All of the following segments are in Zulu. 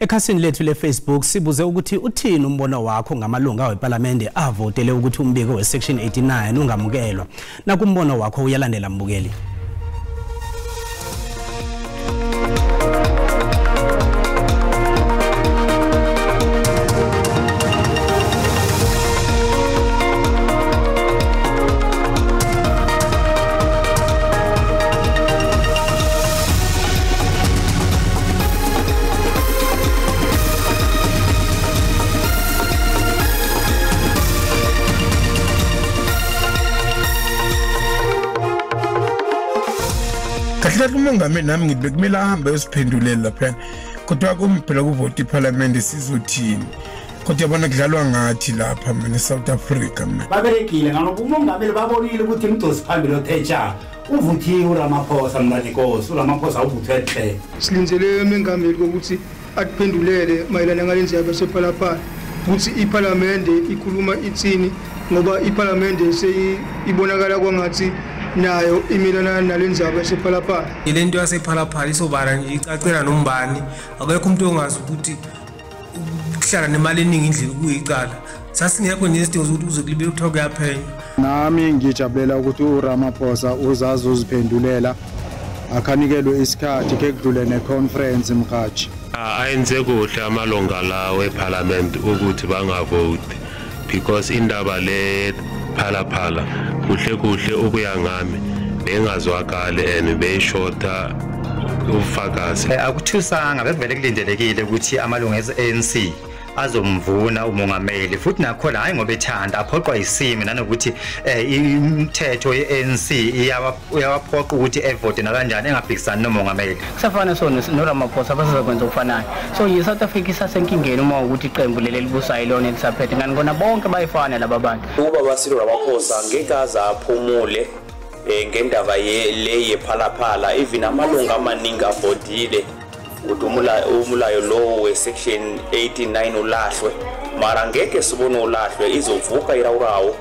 Ekhasini lethu le-Facebook sibuze ukuthi uthini umbono wakho ngamalunga wePhalamende avotele ukuthi umbiko we-Section 89 ungamukelwa. Nakumbono wakho uyalandela mbukeli. Kahle umongameli nami ngithi bekumele ahambe ayosiphendulela lapha, kodwa kumphela kuvota iParliament sizothini? Kodwa yabona kudlalwa ngathi lapha mina eSouth Africa mina. Baberekile ngalokho umongameli babonile ukuthi imdosi phambili othecha uvuthiwe uRamaphosa mntanenkosi, uRamaphosa uvuthwe hle. Silindzele umengameli ukuthi atiphendulele mayelana ngalendlela yasePhalaphala ukuthi iParliament ikhuluma ithini, ngoba iParliament seyibonakala kwangathi nayo imelana nalenzaba yasePhalaphala. Ile nto yasePhalaphala isobala nje icacela nombani, akekho umuntu ongazi ukuthi ukuhlala nemali eningi endlini kuyicala. Sasingekho nje isidingo sokuthi uze kulibele kuthiwa kuyaphenya. Nami ngijabulela ukuthi uRamaphosa uzazi uziphendulela, akhanikelwe isikhathi ke kudlule neconference mkhathi. Ayenze kuhle amalunga lawo eParliament ukuthi bangavoti because indaba le Phalaphala kuhle kuhle ukuya ngami bengazwakali and beyishota ufakazi. Akuthusanga, bekuvele kulindelekile ukuthi amalungu e-ANC azomvuna umongameli, futhi nakhona hayi ngoba ethanda, aphoqwa isimo nanokuthi imithetho ye-ANC iyawaphoqa ukuthi evote nakanjani engaphikisani nomongameli. Kusafana so noRamaphosa basazakwenza okufanayo. So i-South Africa isasenkingeni uma ukuthi iqembu leli elibusayo lona elisaphethe, ngani kona bonke bayifana laba bantu. Ubaba Cyril Ramaphosa ngeke aze aphumule ngendaba le yePhalaphala, even amalungu amaningi avotile ukuthi umulayo lo we-section 89 ulahlwe, mara ngeke sibone ulahlwe, izovuka irawurawo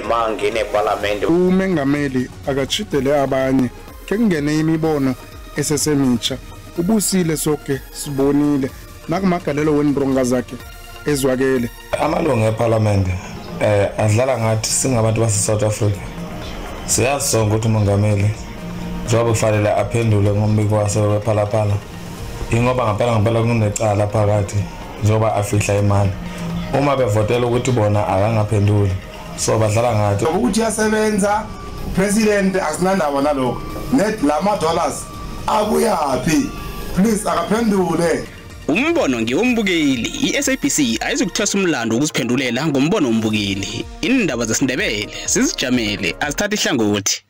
mangene eParliament. Umengameli akachidele abanye ke kungene imibono esesemitsha, ubusile sonke sibonile nakumagalelo wenbronga zakhe ezwakele. Amalungu eParliament adlala ngathi singabantu base South Africa. Siyazi sonke ukuthi umongameli njengoba kufanele aphendule ngombiko wasePhalaphala, ingoba ngempela ngempela kunecala phakathi njengoba afihla imali. Uma bevotela ukuthi bona akangaphenduli, so badlala ngathi ukuthi uyasebenza president asinandaba nalokho, net lama dollars akuyaphi, please akaphendule. Umbono ngiwombukeli, iSABC ayizukuthwesa umlando ukuziphendulela ngombono wombukeli. Indaba zesiNdebele sizijamele, azithatha ihlangothi.